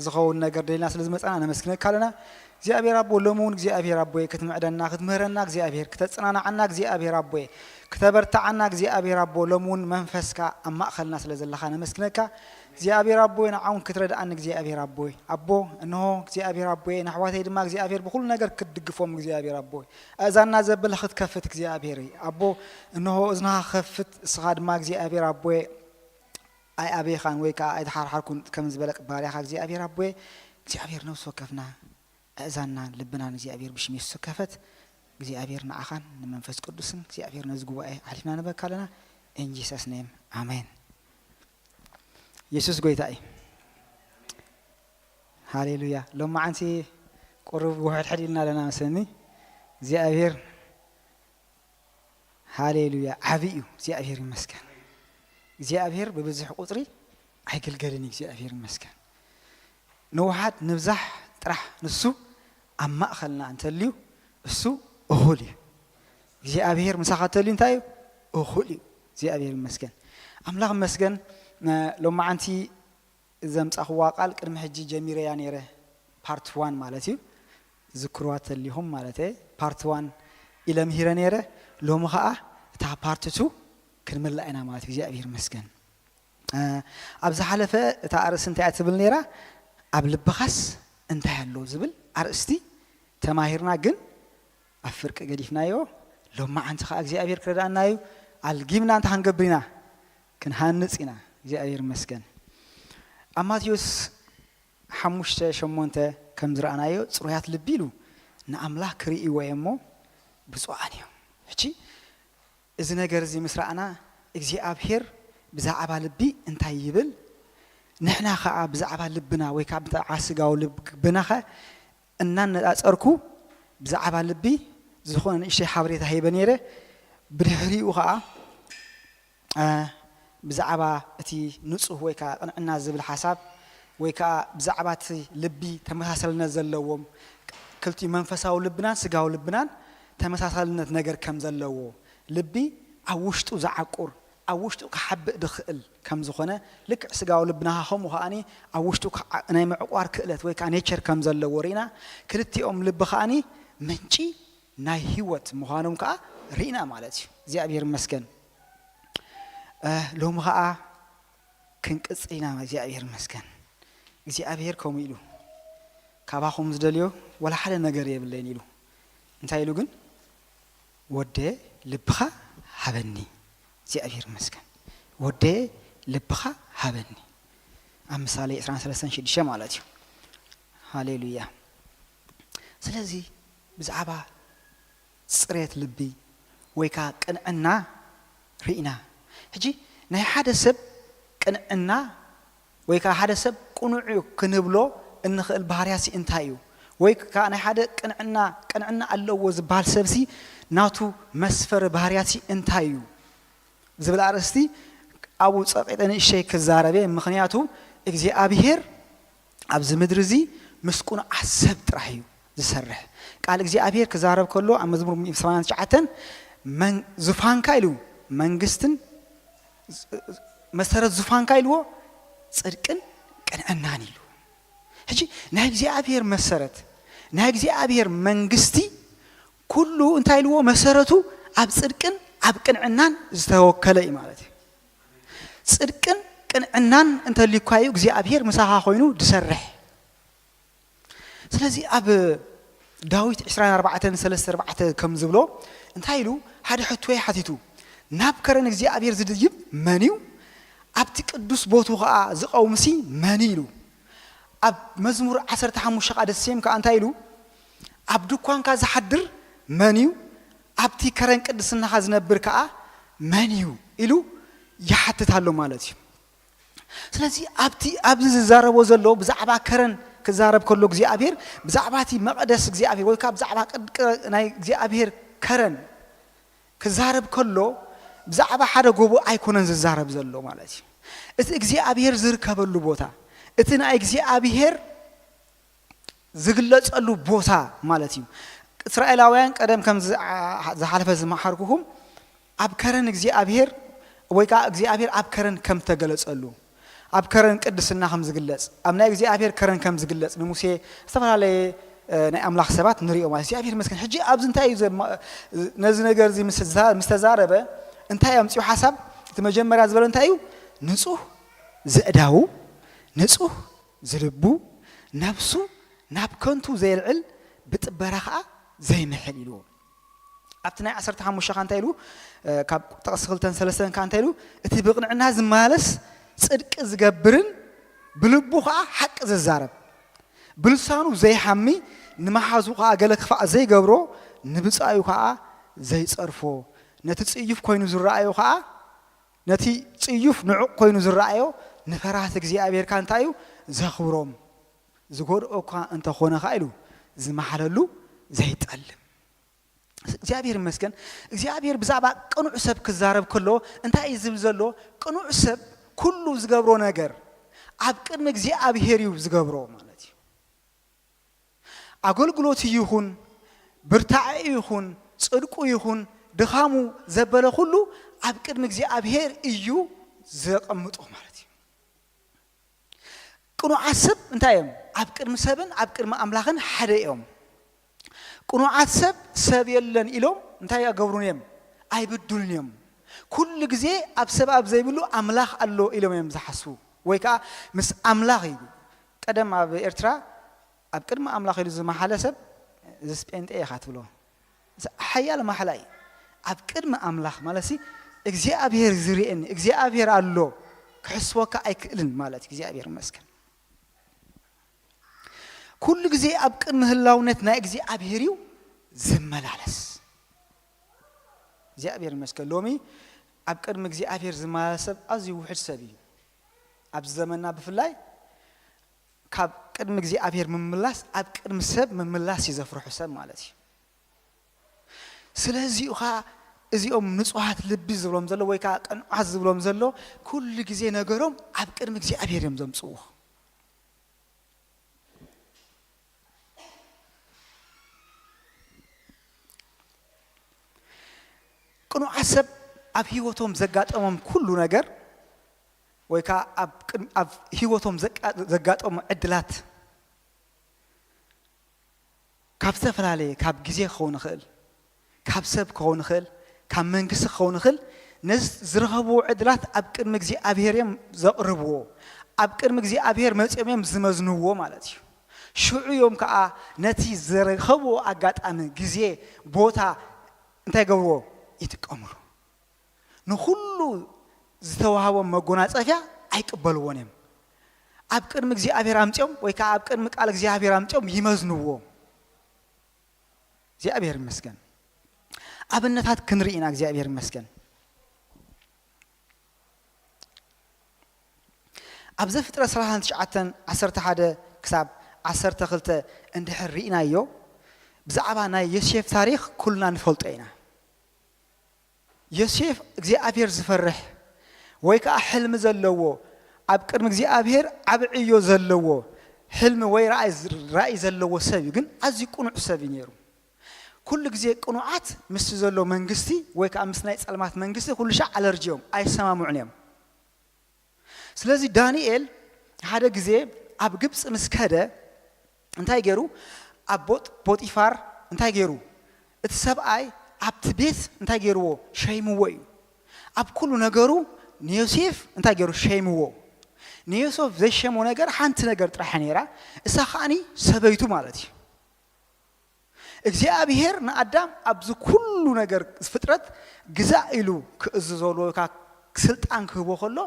ዝኸውን ነገር ደልና ስለ ዝመጻና ነመስግነካ ኣለና እግዚኣብሔር ኣቦ። ሎም እውን እግዚኣብሔር ኣቦ ክትምዕደና ክትምህረና እግዚኣብሔር ክተጽናናዓና እግዚኣብሔር ኣቦ ክተበርታዓና እግዚኣብሔር ኣቦ ሎም እውን መንፈስካ ኣብ ማእኸልና ስለ ዘለኻ ነመስግነካ እግዚኣብሔር ኣቦ። ንዓውን ክትረድኣኒ እግዚኣብሔር ኣቦ ኣቦ እንሆ እግዚኣብሔር ኣቦ ንኣሕዋተይ ድማ እግዚኣብሔር ብኩሉ ነገር ክትድግፎም እግዚኣብሔር ኣቦ። ኣእዛንና ዘበለ ክትከፍት እግዚኣብሔር ኣቦ እንሆ እዝንኻ ክኸፍት እስኻ ድማ እግዚኣብሔር ኣቦ ኣይኣበይኻን ወይ ከዓ ኣይተሓርሓርኩን ከም ዝበለ ባርያኻ እግዚኣብሔር ኣቦ። እግዚኣብሔር ነብሲ ወከፍና ኣእዛንናን ልብናን እግዚኣብሔር ብሽም የሱስ ክኸፈት እግዚኣብሔር ንዓኻን ንመንፈስ ቅዱስን እግዚኣብሔር ነዚ ጉባኤ ኣሕሊፍና ንበካ ኣለና። In Jesus name ኣሜን። የሱስ ጎይታ እዩ። ሃሌሉያ። ሎማዓንቲ ቁሩብ ውሕድሕድ ኢልና ኣለና መስለኒ። እግዚኣብሔር ሃሌሉያ ዓብዪ እዩ። እግዚኣብሔር ይመስገን። እግዚኣብሔር ብብዝሒ ቁፅሪ ኣይግልገልን እዩ። እግዚኣብሔር ይመስገን። ንውሓድ ንብዛሕ ጥራሕ ንሱ ኣብ ማእኸልና እንተልዩ እሱ እኹል እዩ። እግዚኣብሔር ምሳኻ እንተልዩ እንታይ እዩ? እኹል እዩ። እግዚኣብሔር ይመስገን። ኣምላኽ ይመስገን። ሎማዓንቲ ዘምጻኽዋ ቃል ቅድሚ ሕጂ ጀሚረያ ነይረ። ፓርት ዋን ማለት እዩ። ዝክርዋ ተሊኹም ማለት እየ። ፓርት ዋን ኢለ ምሂረ ነይረ። ሎሚ ኸዓ እታ ፓርት ቱ ክንምላእ ኢና ማለት እዩ። እግዚኣብሔር ይመስገን። ኣብ ዝሓለፈ እታ ኣርእስቲ እንታይ እያ ትብል ነይራ? ኣብ ልብኻስ እንታይ ኣሎ ዝብል ኣርእስቲ ተማሂርና፣ ግን ኣብ ፍርቂ ገዲፍናዮ። ሎማዓንቲ ኸዓ እግዚኣብሔር ክረድኣና እዩ። ኣልጊምና እንታይ ክንገብር ኢና? ክንሃንጽ ኢና። እግዚኣብሔር ይመስገን። ኣብ ማቴዎስ ሓሙሽተ ሸሞንተ ከም ዝረኣናዮ ጽሩያት ልቢ ኢሉ ንኣምላኽ ክርእይዎ እዮም እሞ ብፁዓን እዮም። ሕጂ እዚ ነገር እዚ ምስ ረኣና እግዚኣብሔር ብዛዕባ ልቢ እንታይ ይብል፣ ንሕና ኸዓ ብዛዕባ ልብና ወይ ከዓ ብዛዕባ ስጋዊ ልብናኸ እናነፃፀርኩ ብዛዕባ ልቢ ዝኾነ ንእሽተይ ሓበሬታ ሂበ ነይረ። ብድሕሪኡ ኸዓ ብዛዕባ እቲ ንጹህ ወይ ከዓ ቅንዕና ዝብል ሓሳብ ወይ ከዓ ብዛዕባ እቲ ልቢ ተመሳሰልነት ዘለዎም ክልቲኡ መንፈሳዊ ልብናን ስጋዊ ልብናን ተመሳሳልነት ነገር ከም ዘለዎ ልቢ ኣብ ውሽጡ ዝዓቁር ኣብ ውሽጡ ክሓብእ ዝኽእል ከም ዝኾነ ልክዕ ስጋዊ ልብናኻ ከምኡ ከዓኒ ኣብ ውሽጡ ናይ ምዕቋር ክእለት ወይ ከዓ ኔቸር ከም ዘለዎ ርኢና ክልቲኦም ልቢ ከዓኒ ምንጪ ናይ ህይወት ምዃኖም ከዓ ርኢና ማለት እዩ። እግዚኣብሔር ይመስገን። ሎሚ ከዓ ክንቅፅል ኢና። እግዚኣብሔር ይመስገን። እግዚኣብሔር ከምኡ ኢሉ ካባኹም ዝደልዮ ወላ ሓደ ነገር የብለይን ኢሉ እንታይ ኢሉ ግን ወደ ልብኻ ሃበኒ። እግዚኣብሔር ይመስገን። ወደ ልብኻ ሃበኒ። ኣብ ምሳሌ ዕስራን ሰለስተን ሽዱሽተ ማለት እዩ። ሃሌሉያ። ስለዚ ብዛዕባ ፅሬት ልቢ ወይ ከዓ ቅንዕና ርኢና። ሕጂ ናይ ሓደ ሰብ ቅንዕና ወይ ከዓ ሓደ ሰብ ቅኑዕ እዩ ክንብሎ እንኽእል ባህርያሲ እንታይ እዩ? ወይ ከዓ ናይ ሓደ ቅንዕና ቅንዕና ኣለዎ ዝበሃል ሰብሲ ናቱ መስፈሪ ባህርያሲ እንታይ እዩ? ዝብል ኣርእስቲ ኣብኡ ፀቂጠ ንእሸይ ክዛረበ ምክንያቱ እግዚኣብሔር ኣብዚ ምድሪ እዚ ምስ ቅኑዓት ሰብ ጥራሕ እዩ ዝሰርሕ። ቃል እግዚኣብሔር ክዛረብ ከሎ ኣብ መዝሙር ሰማንያን ትሽዓተን ዙፋንካ ኢሉ መንግስትን መሰረት ዙፋንካ ኢልዎ ጽድቅን ቅንዕናን ኢሉ። ሕጂ ናይ እግዚኣብሔር መሰረት ናይ እግዚኣብሔር መንግስቲ ኩሉ እንታይ ኢልዎ መሰረቱ ኣብ ጽድቅን ኣብ ቅንዕናን ዝተወከለ እዩ ማለት እዩ። ጽድቅን ቅንዕናን እንተልዩካ እዩ እግዚኣብሔር ምሳኻ ኮይኑ ዝሰርሕ። ስለዚ ኣብ ዳዊት ዕስራን ኣርባዕተን ሰለስተ ኣርባዕተ ከም ዝብሎ እንታይ ኢሉ ሓደ ሕቶ ሓቲቱ ናብ ከረን እግዚኣብሔር ዝድይብ መን እዩ? ኣብቲ ቅዱስ ቦቱ ከዓ ዝቐውምሲ መን እዩ ኢሉ ኣብ መዝሙር ዓሰርተ ሓሙሽተ ከዓ ደሴም ከዓ እንታይ ኢሉ ኣብ ድኳንካ ዝሓድር መን እዩ? ኣብቲ ከረን ቅድስናኻ ዝነብር ከዓ መን እዩ ኢሉ ይሓትት ኣሎ ማለት እዩ። ስለዚ ኣብቲ ኣብዚ ዝዛረቦ ዘሎ ብዛዕባ ከረን ክዛረብ ከሎ እግዚኣብሔር ብዛዕባ እቲ መቐደስ እግዚኣብሔር ወይ ከዓ ብዛዕባ ናይ እግዚኣብሔር ከረን ክዛረብ ከሎ ብዛዕባ ሓደ ጎቦ ኣይኮነን ዝዛረብ ዘሎ ማለት እዩ። እቲ እግዚኣብሔር ዝርከበሉ ቦታ እቲ ናይ እግዚኣብሔር ዝግለጸሉ ቦታ ማለት እዩ። እስራኤላውያን ቀደም ከም ዝሓለፈ ዝመሓርኩኹም ኣብ ከረን እግዚኣብሔር ወይ ከዓ እግዚኣብሔር ኣብ ከረን ከም ተገለጸሉ ኣብ ከረን ቅድስና ከም ዝግለጽ፣ ኣብ ናይ እግዚኣብሔር ከረን ከም ዝግለጽ ንሙሴ ዝተፈላለየ፣ እ፣ ናይ ኣምላኽ ሰባት ንሪኦ ማለት እግዚኣብሔር ይመስገን። ሕጂ ኣብዚ እንታይ እዩ ዘማ-፣ ነዚ ነገር እዚ ምስ ዝዛ-፣ ምስ ተዛረበ እንታይ ኣምጺኡ ሓሳብ? እቲ መጀመርያ ዝበሎ እንታይ እዩ? ንጹህ ዘእዳዉ፣ ንጹህ ዝልቡ፣ ነብሱ ናብ ከንቱ ዘየልዕል፣ ብጥበራ ኸኣ ዘይምሕል ኢልዎ። ኣብቲ ናይ ዓሰርተ ሓሙሽተ ኸኣ እንታይ ኢሉ? እ፣ ካብ ጥቕሲ ክልተን ሰለስተን ከኣ እንታይ ኢሉ? እቲ ብቕንዕና ዝመላለስ፣ ጽድቂ ዝገብርን ብልቡ ኸኣ ሓቂ ዝዛረብ፣ ብልሳኑ ዘይሓሚ፣ ንመሓዙ ኸኣ ገለ ክፋእ ዘይገብሮ፣ ንብጻዩ ኸኣ ዘይጸርፎ፣ ነቲ ጽዩፍ ኮይኑ ዝረኣዮ ኸኣ፣ ነቲ ጽዩፍ ንዑቕ ኮይኑ ዝረኣዮ፣ ንፈራህቲ እግዚኣብሔር ከኣ እንታይ እዩ? ዘኽብሮም። ዝጎድኦ እኳ እንተኾነ ኸኣ ኢሉ ዝመሓለሉ ዘይጠልም። እግዚኣብሔር ይመስገን። እግዚኣብሔር ብዛዕባ ቅኑዕ ሰብ ክዛረብ ከሎ እንታይ እዩ ዝብል ዘሎ? ቅኑዕ ሰብ ኩሉ ዝገብሮ ነገር ኣብ ቅድሚ እግዚኣብሔር እዩ ዝገብሮ ማለት እዩ። ኣገልግሎቱ ይኹን፣ ብርታዐ ይኹን፣ ጽድቁ ይኹን፣ ድኻሙ ዘበለ ኩሉ ኣብ ቅድሚ እግዚኣብሔር እዩ ዘቐምጦ ማለት እዩ። ቅኑዓት ሰብ እንታይ እዮም? ኣብ ቅድሚ ሰብን ኣብ ቅድሚ ኣምላኽን ሓደ እዮም። ቅኑዓት ሰብ፣ ሰብ የለን ኢሎም እንታይ ኣይገብሩን እዮም? ኣይብድሉን እዮም። ኩሉ ግዜ ኣብ ሰብ ኣብ ዘይብሉ ኣምላኽ ኣሎ ኢሎም እዮም ዝሓስቡ። ወይ ከኣ ምስ ኣምላኽ እዩ። ቀደም ኣብ ኤርትራ ኣብ ቅድሚ ኣምላኽ ኢሉ ዝመሓለ ሰብ፣ "እዚስ ጴንጤ ኢኻ" ትብሎ። እዚ ሓያል ማሕላ እዩ። ኣብ ቅድሚ ኣምላኽ ማለትሲ እግዚኣብሔር ዝርእየኒ፣ እግዚኣብሔር ኣሎ፣ ክሕስወካ ኣይክእልን ማለት እዩ። እግዚኣብሔር ይመስገን። ኩሉ ግዜ ኣብ ቅድሚ ህላውነት ናይ እግዚኣብሔር እዩ ዝመላለስ። እግዚኣብሔር ይመስገን። ሎሚ ኣብ ቅድሚ እግዚኣብሔር ዝመላለስ ሰብ ኣዝዩ ውሑድ ሰብ እዩ። ኣብዚ ዘመንና ብፍላይ ካብ ቅድሚ እግዚኣብሔር ምምላስ ኣብ ቅድሚ ሰብ ምምላስ እዩ ዘፍርሑ ሰብ ማለት እዩ። ስለዚኡ ኸኣ እዚኦም ንጹሃት ልቢ ዝብሎም ዘሎ ወይ ከኣ ቅኑዓት ዝብሎም ዘሎ ኩሉ ግዜ ነገሮም ኣብ ቅድሚ እግዚኣብሔር እዮም ዘምጽእዎ። ቅኑዓት ሰብ ኣብ ህይወቶም ዘጋጠሞም ኩሉ ነገር ወይ ከኣ ኣብ ቅድሚ-፣ ኣብ ህይወቶም ዘቃ-፣ ዘጋጠሙ ዕድላት ካብ ዝተፈላለየ፣ ካብ ግዜ ክኸውን ይኽእል፣ ካብ ሰብ ክኸውን ይኽእል፣ ካብ መንግስቲ ክኸውን ይኽእል፣ ነዚ ዝረኸብዎ ዕድላት ኣብ ቅድሚ እግዚኣብሔር እዮም ዘቕርብዎ። ኣብ ቅድሚ እግዚኣብሔር መጺኦም እዮም ዝመዝንዎ ማለት እዩ። ሽዑ እዮም ከኣ ነቲ ዝረኸብዎ ኣጋጣሚ፣ ግዜ፣ ቦታ እንታይ ገብርዎ? ይጥቀምሉ። ንኹሉ ዝተዋህቦም መጎናጸፊያ ኣይቅበልዎን እዮም። ኣብ ቅድሚ እግዚኣብሔር ኣምጺኦም ወይ ከኣ ኣብ ቅድሚ ቃል እግዚኣብሔር ኣምጺኦም ይመዝንዎ። እግዚኣብሔር ይመስገን። ኣብነታት ክንርኢ ኢና፣ እግዚኣብሔር ይመስገን። ኣብ ዘፍጥረት ሰላሳን ትሽዓተን፣ ዓሰርተ ሓደ ክሳብ ዓሰርተ ክልተ እንድሕር ርኢናዮ፣ ብዛዕባ ናይ ዮሴፍ ታሪኽ ኩልና ንፈልጦ ኢና። ዮሴፍ እግዚኣብሔር ዝፈርሕ ወይ ከኣ ሕልሚ ዘለዎ፣ ኣብ ቅድሚ እግዚኣብሔር ዓቢ ዕዮ ዘለዎ፣ ሕልሚ ወይ ራእይ፣ ራእይ ዘለዎ ሰብ እዩ። ግን ኣዝዩ ቅኑዕ ሰብ እዩ ነይሩ። ኩሉ ግዜ ቅኑዓት ምስቲ ዘሎ መንግስቲ ወይ ከኣ ምስ ናይ ጸልማት መንግስቲ ኩሉ ሻዕ ኣለርጂ እዮም፣ ኣይሰማምዑን እዮም። ስለዚ ዳንኤል ሓደ ግዜ ኣብ ግብጺ ምስ ከደ እንታይ ገይሩ? ኣብ ቦጥ-፣ ፖጢፋር እንታይ ገይሩ? እቲ ሰብኣይ ኣብቲ ቤት እንታይ ገይርዎ? ሸይምዎ እዩ። ኣብ ኩሉ ነገሩ ንዮሴፍ እንታይ ገይሩ? ሸይምዎ። ንዮሴፍ ዘይሸሞ ነገር ሓንቲ ነገር ጥራሕ ነይራ፣ እሳ ከኣኒ ሰበይቱ ማለት እዩ። እግዚኣብሔር ንኣዳም ኣብዚ ኩሉ ነገር ፍጥረት ግዛእ ኢሉ ክእዝዞ ከሎ፣ ወይ ከዓ ስልጣን ክህቦ ከሎ፣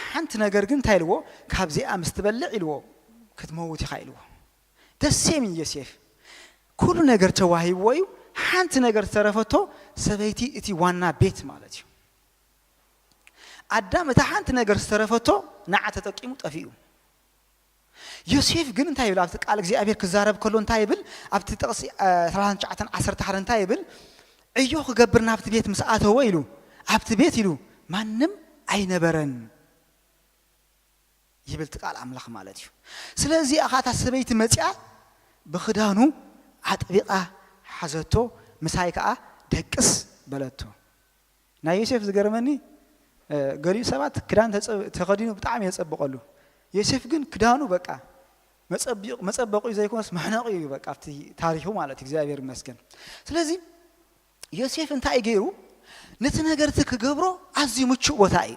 ሓንቲ ነገር ግን እንታይ ኢልዎ? "ካብዚኣ ምስ ትበልዕ" ኢልዎ፣ "ክትመውት ኢኻ" ኢልዎ። ደስ የሚን ዮሴፍ ኩሉ ነገር ተዋሂብዎ እዩ። ሓንቲ ነገር ዝተረፈቶ ሰበይቲ፣ እቲ ዋና ቤት ማለት እዩ። ኣዳም እታ ሓንቲ ነገር ዝተረፈቶ ንዓ ተጠቂሙ ጠፊኡ። ዮሴፍ ግን እንታይ ይብል? ኣብቲ ቃል እግዚኣብሔር ክዛረብ ከሎ እንታይ ይብል? ኣብቲ ጥቕሲ፣ እ፣ ሰላሳን ትሽዓተን ዓሰርተ ሓደ እንታይ ይብል? ዕዮ ክገብር ናብቲ ቤት ምስ ኣተወ ኢሉ፣ ኣብቲ ቤት ኢሉ ማንም ኣይነበረን ይብል እቲ ቃል ኣምላኽ ማለት እዩ። ስለዚ ኣኻ እታ ሰበይቲ መጺኣ ብኽዳኑ ኣጥቢቓ ሓዘቶ፣ ምሳይ ከኣ ደቅስ በለቶ። ናይ ዮሴፍ ዝገርመኒ ገሊኡ ሰባት ክዳን ተኸዲኑ ብጣዕሚ የጸብቐሉ። ዮሴፍ ግን ክዳኑ በቃ መጸበቂኡ ዘይኮነስ መሕነቂኡ እዩ፣ በቃ ኣብቲ ታሪኹ ማለት እዩ። እግዚኣብሔር ይመስገን። ስለዚ ዮሴፍ እንታይ ገይሩ? ነቲ ነገር እቲ ክገብሮ ኣዝዩ ምቹእ ቦታ እዩ።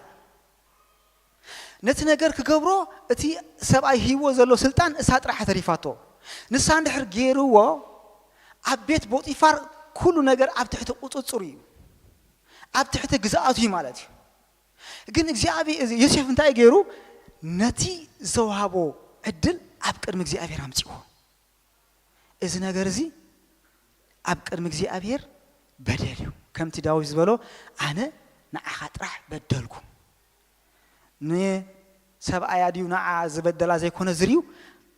ነቲ ነገር ክገብሮ እቲ ሰብኣይ ሂዎ ዘሎ ስልጣን እሳ ጥራሕ ተሪፋቶ። ንሳ እንድሕር ገይርዎ ኣብ ቤት ቦጢፋር ኩሉ ነገር ኣብ ትሕቲ ቁጽጽሩ እዩ፣ ኣብ ትሕቲ ግዝኣቱ እዩ ማለት እዩ። ግን እግዚኣብሔር ዮሴፍ እንታይ ገይሩ? ነቲ ዘውሃቦ ዕድል ኣብ ቅድሚ እግዚኣብሔር ኣምጺዎ። እዚ ነገር እዚ ኣብ ቅድሚ እግዚኣብሔር በደል እዩ። ከምቲ ዳዊት ዝበሎ ኣነ ንዓኻ ጥራሕ በደልኩ። ንሰብኣያ ድዩ ንዓ ዝበደላ ዘይኮነ ዝርዩ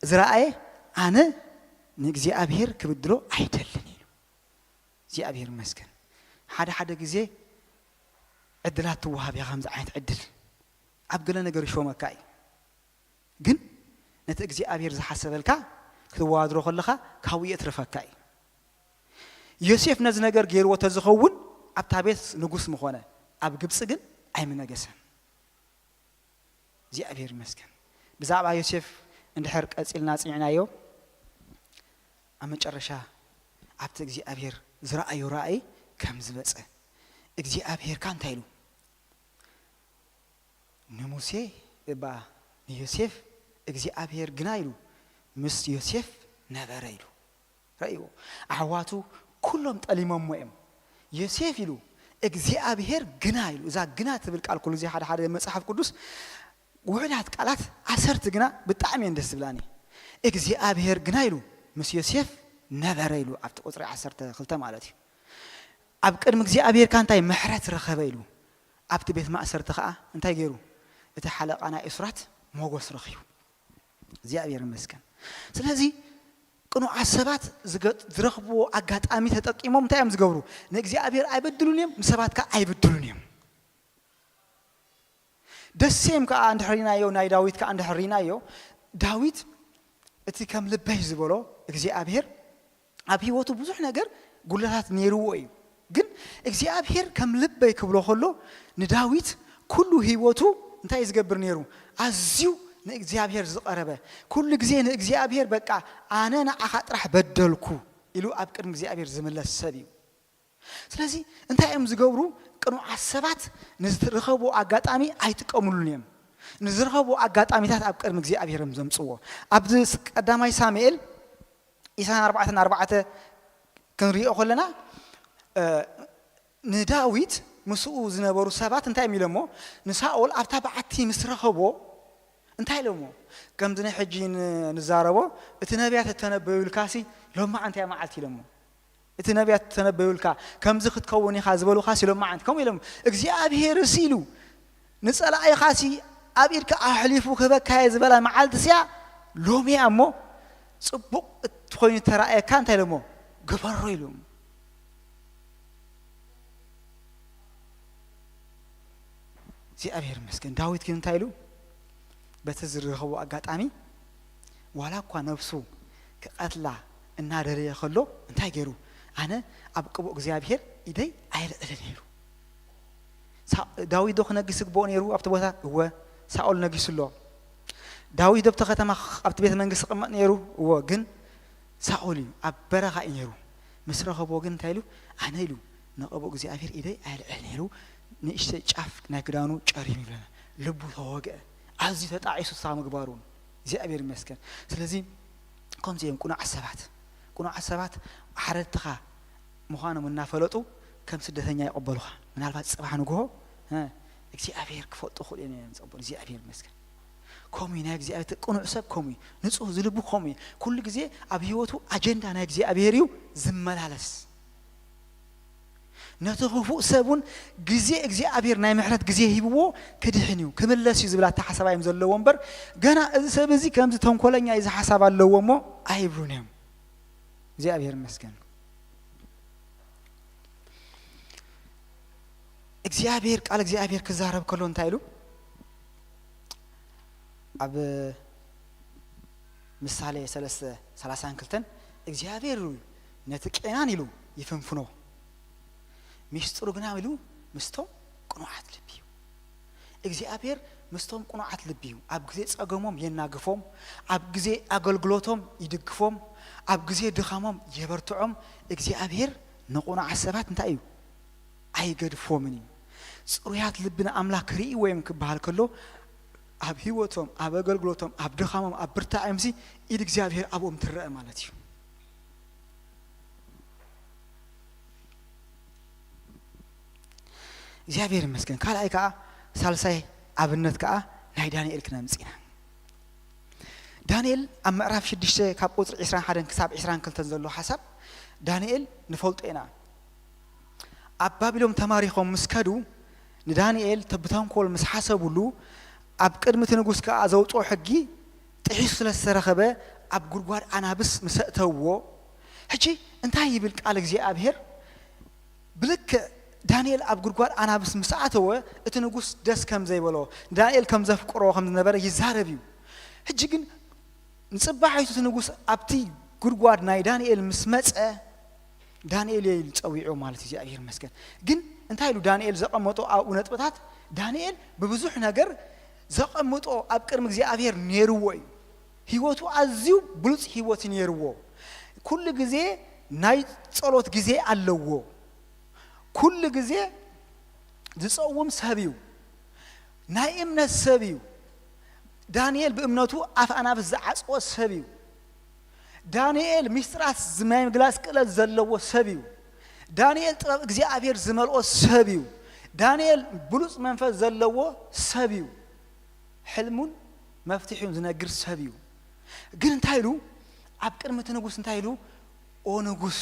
ዝረኣየ ኣነ ንእግዚኣብሔር ክብድሎ ኣይደልን ኢሉ። እግዚኣብሔር ይመስገን። ሓደ ሓደ ግዜ ዕድላት ትወሃብ እያ። ከምዚ ዓይነት ዕድል ኣብ ገለ ነገር ይሾመካ እዩ፣ ግን ነቲ እግዚኣብሔር ዝሓሰበልካ ክትወዳድሮ ከለኻ ካብኡ የትርፈካ እዩ። ዮሴፍ ነዚ ነገር ገይርዎ ተዝኸውን ኣብታ ቤት ንጉስ ምኾነ፣ ኣብ ግብፂ ግን ኣይምነገሰን። እግዚኣብሔር ይመስገን። ብዛዕባ ዮሴፍ እንድሕር ቀፂልና ፅኒዕናዮ፣ ኣብ መጨረሻ ኣብቲ እግዚኣብሔር ዝረኣዮ ራእይ ከም ዝበፀ እግዚኣብሔር ካ እንታይ ኢሉ ንሙሴ እባ ንዮሴፍ እግዚኣብሔር ግና ኢሉ ምስ ዮሴፍ ነበረ ኢሉ ረእይዎ። ኣሕዋቱ ኩሎም ጠሊሞሞ እዮም። ዮሴፍ ኢሉ እግዚኣብሔር ግና ኢሉ። እዛ ግና ትብል ቃል ኩሉ ግዜ ሓደ ሓደ መጽሓፍ ቅዱስ ውሑዳት ቃላት ዓሰርተ ግና ብጣዕሚ እየን ደስ ዝብላኒ። እግዚኣብሔር ግና ኢሉ ምስ ዮሴፍ ነበረ ኢሉ ኣብቲ ቁፅሪ ዓሰርተ ክልተ ማለት እዩ። ኣብ ቅድሚ እግዚኣብሔር ካ እንታይ ምሕረት ረኸበ ኢሉ ኣብቲ ቤት ማእሰርቲ ኸዓ እንታይ ገይሩ? እቲ ሓለቓ ናይ እሱራት ሞጎስ ረኺቡ። እግዚኣብሔር ይመስገን። ስለዚ ቅኑዓት ሰባት ዝገ- ዝረኽብዎ ኣጋጣሚ ተጠቂሞም እንታይ እዮም ዝገብሩ? ንእግዚኣብሔር ኣይበድሉን እዮም፣ ንሰባት ከዓ ኣይበድሉን እዮም። ደሴም ከዓ እንድሕር ርኢናዮ፣ ናይ ዳዊት ከዓ እንድሕር ርኢናዮ፣ ዳዊት እቲ ከም ልበይ ዝበሎ እግዚኣብሔር ኣብ ህይወቱ ብዙሕ ነገር ጉድለታት ነይርዎ እዩ። ግን እግዚኣብሔር ከም ልበይ ክብሎ ከሎ ንዳዊት ኩሉ ህይወቱ እንታይ ዝገብር ነይሩ? ኣዝዩ ንእግዚኣብሔር ዝቐረበ፣ ኩሉ ግዜ ንእግዚኣብሔር በቃ ኣነ ንዓኻ ጥራሕ በደልኩ ኢሉ ኣብ ቅድሚ እግዚኣብሔር ዝምለስ ሰብ እዩ። ስለዚ እንታይ እዮም ዝገብሩ? ቅኑዓት ሰባት ንዝረኸብዎ ኣጋጣሚ ኣይጥቀምሉን እዮም። ንዝረኸብዎ ኣጋጣሚታት ኣብ ቅድሚ እግዚኣብሔር እዮም ዘምጽዎ። ኣብዚ ቀዳማይ ሳሙኤል ኢሳን ኣርባዕተን ኣርባዕተ ክንሪኦ ከለና እ፣ ንዳዊት ምስኡ ዝነበሩ ሰባት እንታይ እዮም ኢሎሞ? ንሳኦል ኣብታ በዓቲ ምስ ረኸቦ እንታይ ኢሎሞ? ከምዚ ናይ ሕጂ ን- ንዛረቦ እቲ ነቢያት እተነበዩልካሲ ሎማዓንቲ እያ መዓልቲ ኢሎሞ። እቲ ነቢያት እተነበዩልካ ከምዚ ክትከውን ኢኻ ዝበሉኻሲ ሎማዓንቲ ከምኡ ኢሎም። እግዚኣብሔርስ ኢሉ ንጸላኢኻሲ ኣብ ኢድካ ኣሕሊፉ ክህበካ እየ ዝበላ መዓልቲ ስያ ሎሚ እያ እሞ ጽቡቕ እትኾይኑ ተራእየካ እንታይ ኢሎሞ? ግበሮ ኢሎም። እግዚኣብሔር ይመስገን። ዳዊት ግን እንታይ ኢሉ? በቲ ዝረኸቦ ኣጋጣሚ ዋላ እኳ ነብሱ ክቐትላ እናደለየ ከሎ እንታይ ገይሩ? ኣነ ኣብ ቅቡእ እግዚኣብሔር ኢደይ ኣየልዕልን ኢሉ። ሳ- ዳዊት ዶ ክነግስ ይግብኦ ነይሩ ኣብቲ ቦታ? እወ፣ ሳኦል ነጊሱ ኣሎ። ዳዊት ዶ ኣብቲ ከተማ ኣብቲ ቤተ መንግስቲ ክቕመጥ ነይሩ? እወ፣ ግን ሳኦል እዩ፣ ኣብ በረኻ እዩ ነይሩ። ምስ ረኸቦ ግን እንታይ ኢሉ? ኣነ ኢሉ ንቕቡእ እግዚኣብሔር ኢደይ ኣየልዕልን ኢሉ ንእሽተይ ጫፍ ናይ ክዳኑ ጨሪሙ ይብለና። ልቡ ተወግአ። ኣዝዩ ተጣዒሱ እሳ ምግባሩ። እግዚኣብሔር ይመስገን። ስለዚ ከምዚ እዮም ቅኑዓት ሰባት። ቅኑዓት ሰባት ሓረድትኻ ምዃኖም እናፈለጡ ከም ስደተኛ ይቕበሉኻ። ምናልባት ጽባሕ ንግሆ እ፣ እግዚኣብሔር ክፈልጡ ክእሉ እዮም እዮም ዝቕበሉ። እግዚኣብሔር ይመስገን። ከምኡ እዩ ናይ እግዚኣብሔር እቲ ቅኑዕ ሰብ ከምኡ እዩ። ንጹህ ዝልቡ ከምኡ እዩ። ኩሉ ግዜ ኣብ ህይወቱ ኣጀንዳ ናይ እግዚኣብሔር እዩ ዝመላለስ። ነቲ ክፉእ ሰብ እውን ግዜ እግዚኣብሔር ናይ ምሕረት ግዜ ሂብዎ ክድሕን እዩ ክምለስ እዩ ዝብል ኣተሓሳባ እዮም ዘለዎ እምበር ገና እዚ ሰብ እዚ ከምዚ ተንኮለኛ እዩ ዝሓሳብ ኣለዎ እሞ ኣይብሉን እዮም። እግዚኣብሔር ይመስገን። እግዚኣብሔር ቃል እግዚኣብሔር ክዛረብ ከሎ እንታይ ኢሉ ኣብ ምሳሌ ሰለስተ ሰላሳን ክልተን እግዚኣብሔር ነቲ ቄናን ኢሉ ይፍንፍኖ፣ ሚስጥሩ ግና ኢሉ ምስቶም ቅኑዓት ልቢ እዩ። እግዚኣብሔር ምስቶም ቅኑዓት ልቢ እዩ። ኣብ ግዜ ጸገሞም የናግፎም፣ ኣብ ግዜ ኣገልግሎቶም ይድግፎም፣ ኣብ ግዜ ድኻሞም የበርትዖም። እግዚኣብሔር ንቕኑዓት ሰባት እንታይ እዩ? ኣይገድፎምን እዩ። ጽሩያት ልቢ ንኣምላኽ ክርእይዎ እዮም ክበሃል ከሎ፣ ኣብ ህይወቶም፣ ኣብ ኣገልግሎቶም፣ ኣብ ድኻሞም፣ ኣብ ብርታዕዮምሲ ኢድ እግዚኣብሔር ኣብኦም ትረአ ማለት እዩ። እግዚኣብሔር ይመስገን። ካልኣይ ከዓ፣ ሳልሳይ ኣብነት ከዓ ናይ ዳንኤል ክነምጽእ ኢና። ዳንኤል ኣብ ምዕራፍ ሽዱሽተ ካብ ቁጽሪ ዕስራን ሓደን ክሳብ ዕስራን ክልተን ዘሎ ሓሳብ ዳንኤል ንፈልጦ ኢና። ኣብ ባቢሎን ተማሪኾም ምስ ከዱ፣ ንዳንኤል ተ-፣ ብተንኮል ምስ ሓሰቡሉ፣ ኣብ ቅድሚ እቲ ንጉስ ከኣ ዘውጽኦ ሕጊ ጥሒሱ ስለ ዝተረኸበ፣ ኣብ ጉድጓድ ኣናብስ ምስ ኣእተውዎ። ሕጂ እንታይ ይብል ቃል እግዚኣብሔር? ብልክዕ ዳንኤል ኣብ ጉድጓድ ኣናብስ ምስ ኣተወ፣ እቲ ንጉስ ደስ ከም ዘይበሎ፣ ዳንኤል ከም ዘፍቅሮ ከም ዝነበረ ይዛረብ እዩ። ሕጂ ግን ንጽባሒቱ እቲ ንጉስ ኣብቲ ጉድጓድ ናይ ዳንኤል ምስ መጸ፣ ዳንኤል እየ ኢሉ ጸዊዑ ማለት እዩ። እግዚኣብሔር ይመስገን። ግን እንታይ ኢሉ ዳንኤል ዘቐመጦ ኣብኡ ነጥብታት? ዳንኤል ብብዙሕ ነገር ዘቐምጦ ኣብ ቅድሚ እግዚኣብሔር ነይርዎ እዩ። ህይወቱ ኣዝዩ ብሉጽ ህይወት ነይርዎ። ኩሉ ግዜ ናይ ጸሎት ግዜ ኣለዎ። ኩሉ ግዜ ዝጸውም ሰብ እዩ። ናይ እምነት ሰብ እዩ። ዳንኤል ብእምነቱ ኣፍ ኣናብስ ዝዓጽወ ሰብ እዩ። ዳንኤል ሚስጥራት ናይ ምግላጽ ክእለት ዘለዎ ሰብ እዩ። ዳንኤል ጥበብ እግዚኣብሔር ዝመልኦ ሰብ እዩ። ዳንኤል ብሉጽ መንፈስ ዘለዎ ሰብ እዩ። ሕልሙን መፍትሒውን ዝነግር ሰብ እዩ። ግን እንታይ ኢሉ? ኣብ ቅድሚ እቲ ንጉስ እንታይ ኢሉ? "ኦ ንጉስ፣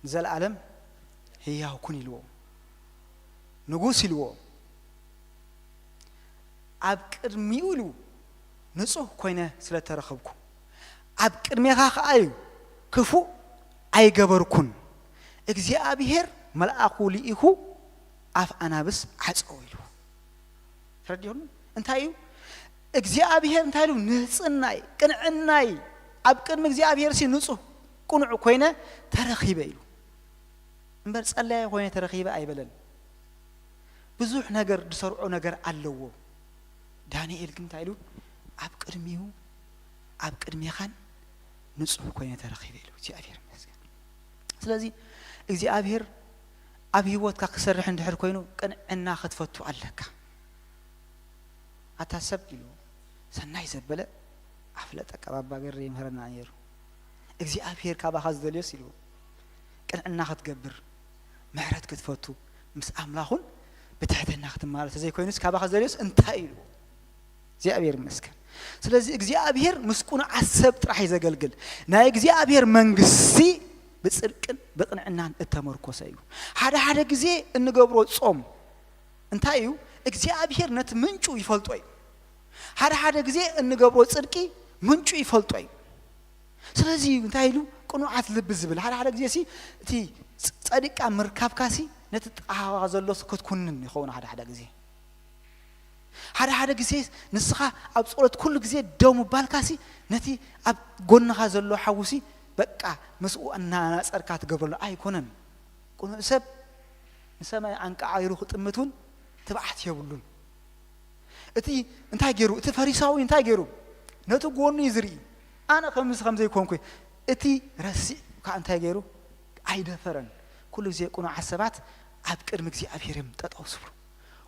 ንዘለኣለም ህያው ኩን" ኢልዎ። ንጉስ ኢልዎ። ኣብ ቅድሚኡ ኢሉ ንጹህ ኮይነ ስለ ተረኸብኩ፣ ኣብ ቅድሜኻ ኸኣ እዩ ክፉእ ኣይገበርኩን። እግዚኣብሔር መልኣኹ ልኢኹ ኣፍ ኣናብስ ዓጸዎ ኢሉ። ተረዲኹም? እንታይ እዩ? እግዚኣብሔር እንታይ ኢሉ? ንጽህናይ፣ ቅንዕናይ፣ ኣብ ቅድሚ እግዚኣብሔር ሲ ንጹህ ቅኑዕ ኮይነ ተረኺበ ኢሉ። እምበር ጸላየ ኮይነ ተረኺበ ኣይበለን። ብዙሕ ነገር ዝሰርዖ ነገር ኣለዎ። ዳንኤል ግን እንታይ ኢሉ? ኣብ ቅድሚኡ፣ ኣብ ቅድሜኻን ንጹህ ኮይነ ተረኺበ ኢሉ። እግዚኣብሔር ይመስገን። ስለዚ እግዚኣብሔር ኣብ ህይወትካ ክሰርሕ እንድሕር ኮይኑ ቅንዕና ክትፈቱ ኣለካ። ኣታ ሰብ ኢሉ ሰናይ ዘበለ ኣፍለጠ ቀባባ ገር ይምህረና ነይሩ። እግዚኣብሔር ካባኻ ዝደልዮስ ኢሉ ቅንዕና ክትገብር፣ ምሕረት ክትፈቱ፣ ምስ ኣምላኹን ብትሕትና ክትማለስ ዘይኮይኑስ ካባኻ ዝደልዮስ እንታይ ኢሉ? እግዚኣብሔር ይመስገን። ስለዚ እግዚኣብሔር ምስ ቅኑዓት ሰብ ጥራሕ እዩ ዘገልግል። ናይ እግዚኣብሔር መንግስቲ ብጽድቅን ብቕንዕናን እተመርኮሰ እዩ። ሓደ ሓደ ግዜ እንገብሮ ጾም እንታይ እዩ? እግዚኣብሔር ነቲ ምንጩ ይፈልጦ እዩ። ሓደ ሓደ ግዜ እንገብሮ ጽድቂ ምንጩ ይፈልጦ እዩ። ስለዚ እዩ እንታይ ኢሉ ቅኑዓት ልቢ ዝብል። ሓደ ሓደ ግዜ ሲ እቲ ጸ-፣ ጸዲቅካ ምርካብካ ሲ ነቲ ጣሃባ ዘሎ ክትኩንን ይኸውን ሓደ ሓደ ግዜ። ሓደ ሓደ ግዜ ንስኻ ኣብ ጸሎት ኩሉ ግዜ ደው ምባልካ ሲ ነቲ ኣብ ጎንኻ ዘሎ ሓዊ ሲ በቃ ምስኡ እናናጸርካ ትገብረሉ ኣይኮነን። ቅኑዕ ሰብ ንሰማይ ኣንቃዓይሩ ክጥምት እውን ትብዓት የብሉን። እቲ እንታይ ገይሩ? እቲ ፈሪሳዊ እንታይ ገይሩ? ነቲ ጎኑ እዩ ዝርኢ። ኣነ ከምዚ ከም ዘይኮንኩ እቲ ረሲዕ ከዓ እንታይ ገይሩ? ኣይደፈረን። ኩሉ ግዜ ቅኑዓት ሰባት ኣብ ቅድሚ እግዚኣብሔር እዮም ጠጠው ዝብሉ።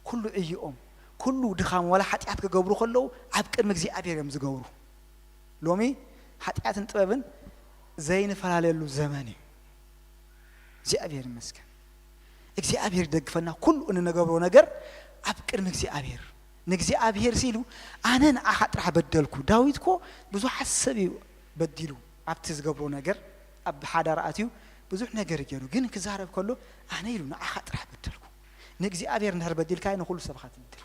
ኩሉ ዕይኦም፣ ኩሉ ድኻም፣ ዋላ ሓጢኣት ክገብሩ ከለዉ ኣብ ቅድሚ እግዚኣብሔር እዮም ዝገብሩ። ሎሚ ሓጢኣትን ጥበብን ዘይንፈላለየሉ ዘመን እዩ። እግዚኣብሔር ይመስገን። እግዚኣብሔር ይደግፈና። ኩሉ እንገብሮ ነገር ኣብ ቅድሚ እግዚኣብሔር፣ ንእግዚኣብሔር ሲሉ ኣነ ንዓኻ ጥራሕ በደልኩ። ዳዊት እኮ ብዙሓት ሰብ እዩ በዲሉ። ኣብቲ ዝገብሮ ነገር ኣብ ሓዳር ኣትዩ ብዙሕ ነገር ገይሩ፣ ግን ክዛረብ ከሎ ኣነ ኢሉ ንዓኻ ጥራሕ በደልኩ። ንእግዚኣብሔር እንድሕር በዲልካዮ ንኹሉ ሰብ ኢኻ ትበድል።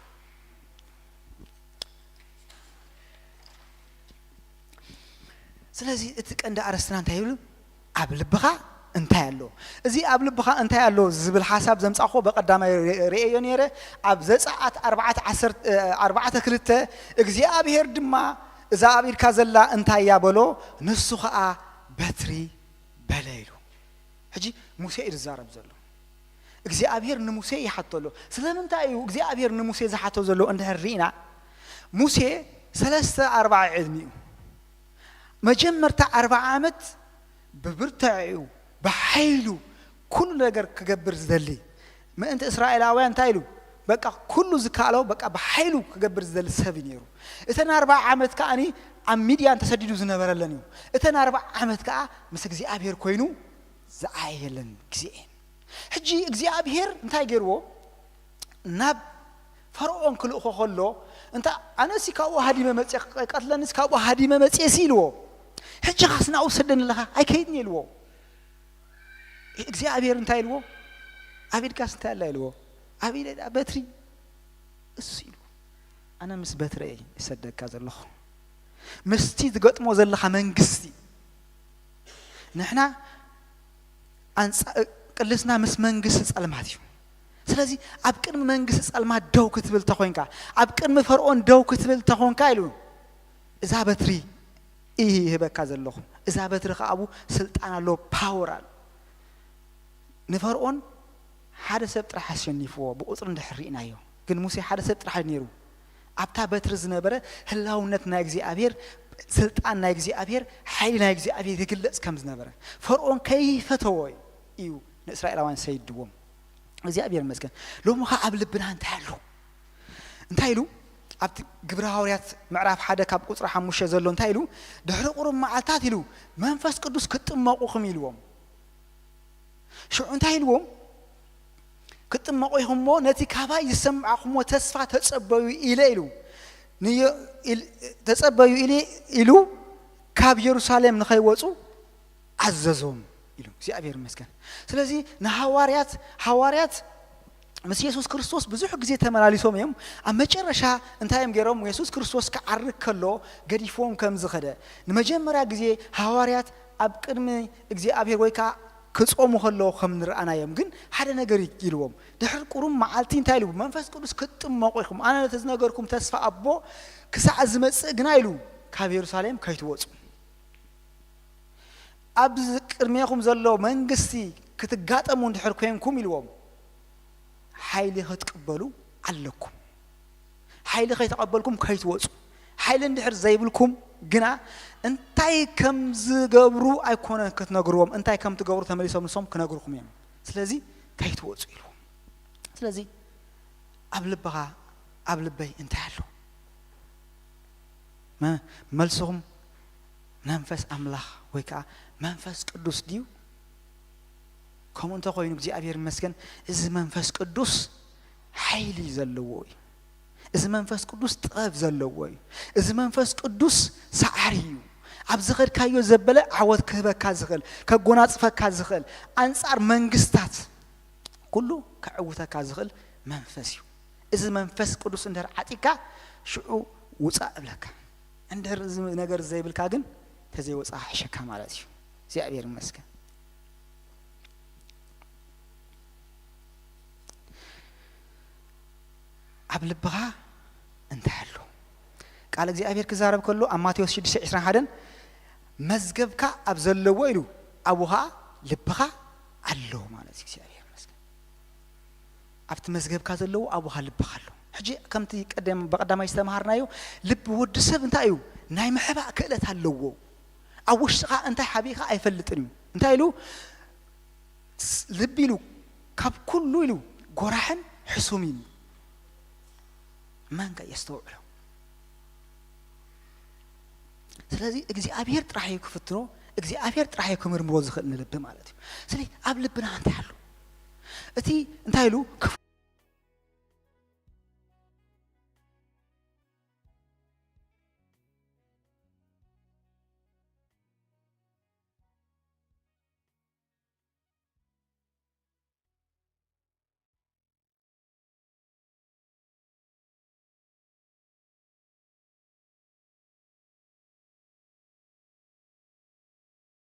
ስለዚ እቲ ቀንዲ ኣርእስትና እንታይ ይብል? ኣብ ልብኻ እንታይ ኣሎ? እዚ ኣብ ልብኻ እንታይ ኣሎ ዝብል ሓሳብ ዘምጻእኩዎ ብቐዳማይ ርኤዮ ነይረ። ኣብ ዘጸኣት ኣርባዕተ ዓሰርተ፣ ኣርባዕተ ክልተ እግዚኣብሔር ድማ እዛ ኣብ ኢድካ ዘላ እንታይ እያ በሎ፣ ንሱ ኸኣ በትሪ በለ ኢሉ። ሕጂ ሙሴ እዩ ዝዛረብ ዘሎ። እግዚኣብሔር ንሙሴ ይሓቶ ኣሎ። ስለምንታይ እዩ እግዚኣብሔር ንሙሴ ዝሓቶ ዘሎ እንድሕር ርኢና፣ ሙሴ ሰለስተ ኣርባዓ ዕድሚኡ፣ መጀመርታ ኣርባዓ ዓመት ብብርትዕኡ፣ ብሓይሉ፣ ኩሉ ነገር ክገብር ዝደሊ፣ ምእንቲ እስራኤላውያን እንታይ ኢሉ? በቃ ኩሉ ዝከኣሎ በቃ ብሓይሉ ክገብር ዝደሊ ሰብ እዩ ነይሩ። እተን ኣርባዓ ዓመት ከኣኒ ኣብ ሚድያን ተሰዲዱ ዝነበረለን እዩ። እተን ኣርባዓ ዓመት ከኣ ምስ እግዚኣብሔር ኮይኑ ዝዓየለን ግዜ እየን። ሕጂ እግዚኣብሔር እንታይ ገይርዎ? ናብ ፈርዖን ክልእኾ ከሎ፣ እንታ ኣነሲ ካብኡ ሃዲመ መጽየ፣ ቀትለንስ ካብኡ ሃዲመ መጽየ ሲ ኢልዎ። ሕጂ ኻስ ናብኡ ሰደኒ ኣለኻ ኣይከይድን እየ ኢልዎ። እግዚኣብሔር እንታይ ኢልዎ? ኣብ ኢድካስ እንታይ ኣላ ኢልዎ? ኣብ ኢደ በትሪ እሱ ኢልዎ። ኣነ ምስ በትረ እየ እሰደካ ዘለኹ። ምስቲ ትገጥሞ ዘለኻ መንግስቲ። ንሕና ኣንጻ-፣ ቅልስና ምስ መንግስቲ ጸልማት እዩ። ስለዚ ኣብ ቅድሚ መንግስቲ ጸልማት ደው ክትብል ተኾይንካ፣ ኣብ ቅድሚ ፈርዖን ደው ክትብል ተኾንካ ኢሉ፣ እዛ በትሪ ይህበካ ዘለኹ። እዛ በትሪ ከኣ ኣብኡ ስልጣን ኣሎ፣ ፓወር ኣሎ። ንፈርዖን ሓደ ሰብ ጥራሕ ኣሸኒፍዎ፣ ብቁጽሪ እንድሕር ርኢናዮ። ግን ሙሴ ሓደ ሰብ ጥራሕ ነይሩ። ኣብታ በትሪ ዝነበረ ህላውነት ናይ እግዚኣብሔር፣ ስልጣን ናይ እግዚኣብሔር፣ ሓይሊ ናይ እግዚኣብሔር ይግለጽ ከም ዝነበረ፣ ፈርዖን ከይፈተዎ እዩ ንእስራኤላውያን ሰይድዎም። እግዚኣብሔር ይመስገን። ሎሚ ኸ ኣብ ልብና እንታይ ኣሎ? እንታይ ኢሉ? ኣብቲ ግብረ ሃዋርያት ምዕራፍ ሓደ ካብ ቁጽሪ ሓሙሽተ ዘሎ እንታይ ኢሉ? ድሕሪ ቁሩብ መዓልታት ኢሉ፣ መንፈስ ቅዱስ ክትጥመቑኹም ኢልዎም። ሽዑ እንታይ ኢልዎም? ክትጥመቑ ኢኹም እሞ ነቲ ካባይ ዝሰማዕኹምዎ ተስፋ ተጸበዩ ኢለ ኢሉ። ንዮ-፣ ኢል-፣ ተጸበዩ ኢለ ኢሉ ካብ የሩሳሌም ንኸይወጹ ኣዘዞም ኢሉ። እግዚኣብሔር ይመስገን። ስለዚ ንሃዋርያት፣ ሃዋርያት ምስ የሱስ ክርስቶስ ብዙሕ ግዜ ተመላሊሶም እዮም። ኣብ መጨረሻ እንታይ እዮም ገይሮም? የሱስ ክርስቶስ ክዓርግ ከሎ ገዲፍዎም ከም ዝኸደ። ንመጀመርያ ግዜ ሃዋርያት ኣብ ቅድሚ እግዚኣብሔር ወይ ከዓ ክጾሙ ከለዉ ከም ንረኣናዮም። ግን ሓደ ነገር ኢልዎም። ድሕሪ ቁሩብ መዓልቲ እንታይ ኢሉ? መንፈስ ቅዱስ ክትጥመቑ ኢኹም። ኣነ ነቲ ዝነገርኩም ተስፋ ኣቦ ክሳዕ ዝመጽእ ግና ኢሉ ካብ የሩሳሌም ከይትወጹ። ኣብዚ ቅድሜኹም ዘሎ መንግስቲ ክትጋጠሙ እንድሕር ኮንኩም ኢልዎም፣ ሓይሊ ክትቅበሉ ኣለኩም። ሓይሊ ከይተቐበልኩም ከይትወጹ። ሓይሊ እንድሕር ዘይብልኩም ግና እንታይ ከም ዝገብሩ ኣይኮነን ክትነግርዎም፣ እንታይ ከም ትገብሩ ተመሊሶም ንሶም ክነግርኩም እዮም። ስለዚ ከይትወጹ ኢልዎም። ስለዚ ኣብ ልብኻ፣ ኣብ ልበይ እንታይ ኣሎ? መ-፣ መልስኹም መንፈስ ኣምላኽ ወይ ከዓ መንፈስ ቅዱስ ድዩ? ከምኡ እንተኾይኑ እግዚኣብሔር ይመስገን፣ እዚ መንፈስ ቅዱስ ሓይሊ ዘለዎ እዩ። እዚ መንፈስ ቅዱስ ጥበብ ዘለዎ እዩ። እዚ መንፈስ ቅዱስ ሰዓሪ እዩ። ኣብ ዝኸድካዮ ዘበለ ዓወት ክህበካ ዝኽእል፣ ከጎናጽፈካ ዝኽእል፣ ኣንጻር መንግስታት ኩሉ ከዕውተካ ዝኽእል መንፈስ እዩ። እዚ መንፈስ ቅዱስ እንድሕር ዓጢካ ሽዑ ውጻእ እብለካ። እንድሕር እዚ ነገር ዘይብልካ ግን ተዘይወጻ ሕሸካ ማለት እዩ። እግዚኣብሔር ይመስገን። ኣብ ልብኻ እንታይ ኣሎ? ቃል እግዚኣብሔር ክዛረብ ከሎ ኣብ ማቴዎስ ሽዱሽተ ዕስራን ሓደን መዝገብካ ኣብ ዘለዎ ኢሉ ኣብኡ ኸዓ ልብኻ ኣሎ ማለት እዩ። እግዚኣብሔር ይመስገን። ኣብቲ መዝገብካ ዘለዎ ኣብኡ ኸዓ ልብኻ ኣሎ። ሕጂ ከምቲ ቀደም ብቐዳማይ ዝተምሃርናዮ ልቢ ወዲ ሰብ እንታይ እዩ? ናይ ምሕባእ ክእለት ኣለዎ። ኣብ ውሽጥኻ እንታይ ሓቢእካ ኣይፈልጥን እዩ። እንታይ ኢሉ? ስ-፣ ልቢ ኢሉ ካብ ኩሉ ኢሉ ጎራሕን ሕሱም እዩ። መን ከ የስተውዕሎ? ስለዚ እግዚኣብሔር ጥራሕ እዩ ክፍትኖ፣ እግዚኣብሔር ጥራሕ እዩ ክምርምሮ ዝኽእል ንልቢ ማለት እዩ። ስለዚ ኣብ ልብና እንታይ ኣሎ? እቲ እንታይ ኢሉ? ክፉ